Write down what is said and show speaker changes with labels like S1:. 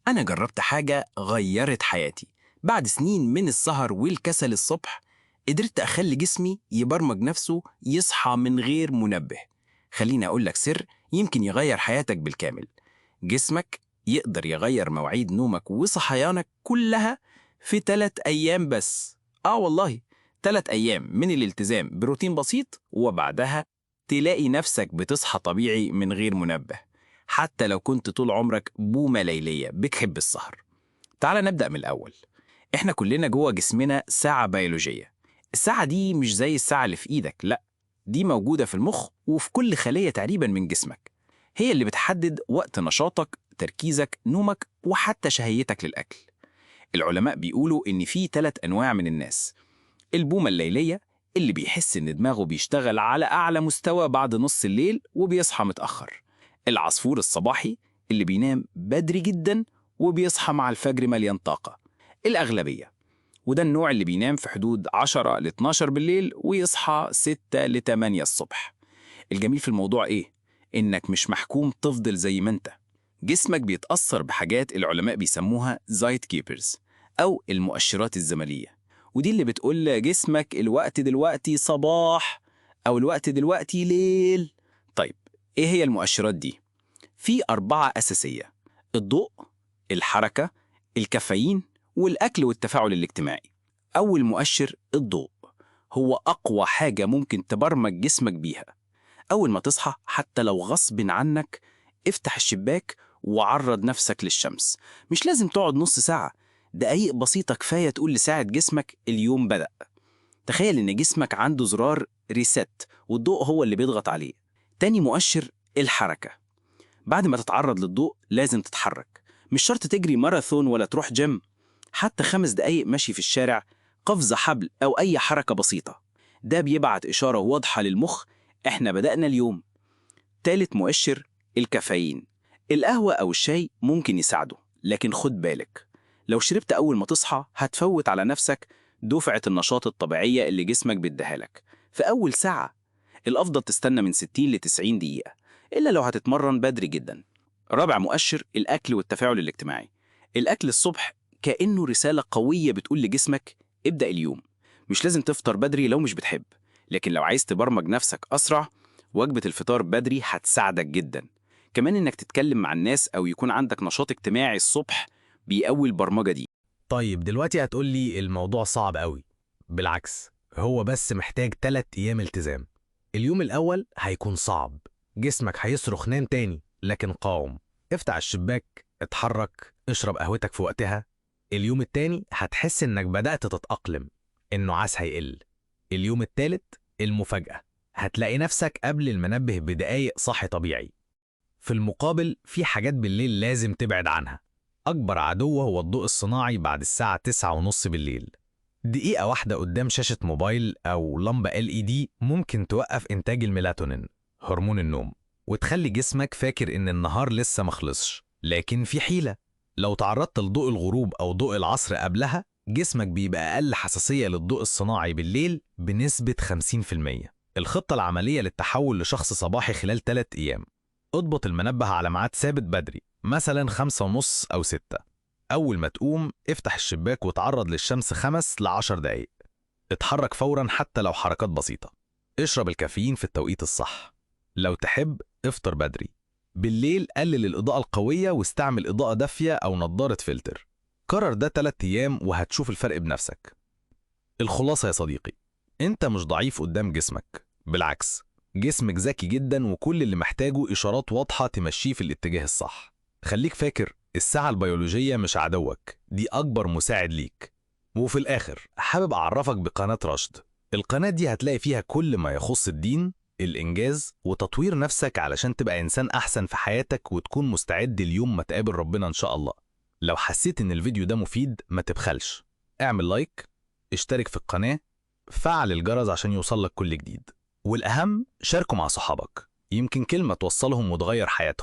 S1: أنا جربت حاجة غيرت حياتي. بعد سنين من السهر والكسل الصبح، قدرت أخلي جسمي يبرمج نفسه يصحى من غير منبه. خليني أقول لك سر يمكن يغير حياتك بالكامل. جسمك يقدر يغير مواعيد نومك وصحيانك كلها في 3 أيام بس. آه والله، 3 أيام من الالتزام بروتين بسيط، وبعدها تلاقي نفسك بتصحى طبيعي من غير منبه، حتى لو كنت طول عمرك بومة ليلية بتحب السهر. تعال نبدأ من الأول. إحنا كلنا جوه جسمنا ساعة بيولوجية. الساعة دي مش زي الساعة اللي في إيدك، لأ، دي موجودة في المخ وفي كل خلية تقريبا من جسمك. هي اللي بتحدد وقت نشاطك، تركيزك، نومك، وحتى شهيتك للأكل. العلماء بيقولوا إن في 3 أنواع من الناس: البومة الليلية، اللي بيحس إن دماغه بيشتغل على أعلى مستوى بعد نص الليل وبيصحى متأخر. العصفور الصباحي، اللي بينام بدري جدا وبيصحى مع الفجر مليان طاقة. الأغلبية، وده النوع اللي بينام في حدود 10 ل 12 بالليل ويصحى 6 ل 8 الصبح. الجميل في الموضوع إيه؟ إنك مش محكوم تفضل زي ما أنت. جسمك بيتأثر بحاجات العلماء بيسموها zeitgebers، أو المؤشرات الزمنية، ودي اللي بتقول لجسمك الوقت دلوقتي صباح أو الوقت دلوقتي ليل. طيب، إيه هي المؤشرات دي؟ في 4 أساسية: الضوء، الحركة، الكافيين، والأكل والتفاعل الاجتماعي. أول مؤشر الضوء، هو أقوى حاجة ممكن تبرمج جسمك بيها. أول ما تصحى، حتى لو غصب عنك، افتح الشباك وعرض نفسك للشمس. مش لازم تقعد نص ساعة، دقايق بسيطة كفاية تقول لساعة جسمك اليوم بدأ. تخيل إن جسمك عنده زرار reset والضوء هو اللي بيضغط عليه. تاني مؤشر الحركة. بعد ما تتعرض للضوء لازم تتحرك. مش شرط تجري ماراثون ولا تروح جيم، حتى 5 دقايق مشي في الشارع، قفز حبل، أو أي حركة بسيطة. ده بيبعت إشارة واضحة للمخ: إحنا بدأنا اليوم. تالت مؤشر الكافيين. القهوة أو الشاي ممكن يساعدوا، لكن خد بالك، لو شربت أول ما تصحى هتفوت على نفسك دفعة النشاط الطبيعية اللي جسمك بيديها لك في أول ساعة. الأفضل تستنى من 60 ل 90 دقيقة، إلا لو هتتمرن بدري جدا. رابع مؤشر الأكل والتفاعل الاجتماعي. الأكل الصبح كأنه رسالة قوية بتقول لجسمك ابدأ اليوم. مش لازم تفطر بدري لو مش بتحب، لكن لو عايز تبرمج نفسك أسرع، وجبة الفطار بدري هتساعدك جدا. كمان إنك تتكلم مع الناس أو يكون عندك نشاط اجتماعي الصبح بيقوي البرمجة دي.
S2: طيب، دلوقتي هتقول لي الموضوع صعب قوي. بالعكس، هو بس محتاج 3 أيام التزام. اليوم الأول هيكون صعب، جسمك هيصرخ نام تاني، لكن قاوم، افتح الشباك، اتحرك، اشرب قهوتك في وقتها. اليوم التاني هتحس إنك بدأت تتأقلم، النعاس هيقل. اليوم التالت المفاجأة، هتلاقي نفسك قبل المنبه بدقايق صاحي طبيعي. في المقابل، في حاجات بالليل لازم تبعد عنها. أكبر عدو هو الضوء الصناعي بعد الساعة 9:30 بالليل. دقيقة واحدة قدام شاشة موبايل أو لمبة LED ممكن توقف إنتاج الميلاتونين، هرمون النوم، وتخلي جسمك فاكر إن النهار لسه مخلصش. لكن في حيلة: لو تعرضت لضوء الغروب أو ضوء العصر قبلها، جسمك بيبقى أقل حساسية للضوء الصناعي بالليل بنسبة 50%. الخطة العملية للتحول لشخص صباحي خلال 3 أيام: اضبط المنبه على ميعاد ثابت بدري، مثلا 5:30 أو 6. أول ما تقوم افتح الشباك وتعرض للشمس 5 ل10 دقايق. اتحرك فورا حتى لو حركات بسيطة. اشرب الكافيين في التوقيت الصح. لو تحب افطر بدري. بالليل قلل الإضاءة القوية واستعمل إضاءة دافية أو نظارة فلتر. كرر ده 3 أيام وهتشوف الفرق بنفسك. الخلاصة يا صديقي، أنت مش ضعيف قدام جسمك، بالعكس، جسمك ذكي جدا وكل اللي محتاجه إشارات واضحة تمشيه في الاتجاه الصح. خليك فاكر، الساعة البيولوجية مش عدوك، دي أكبر مساعد ليك. وفي الآخر حابب أعرفك بقناة رشد. القناة دي هتلاقي فيها كل ما يخص الدين، الإنجاز، وتطوير نفسك علشان تبقى إنسان أحسن في حياتك وتكون مستعد اليوم ما تقابل ربنا إن شاء الله. لو حسيت إن الفيديو ده مفيد، ما تبخلش، اعمل like، اشترك في القناة، فعل الجرس عشان يوصلك كل جديد، والأهم شاركوا مع صحابك، يمكن كلمة توصلهم وتغير حياتهم.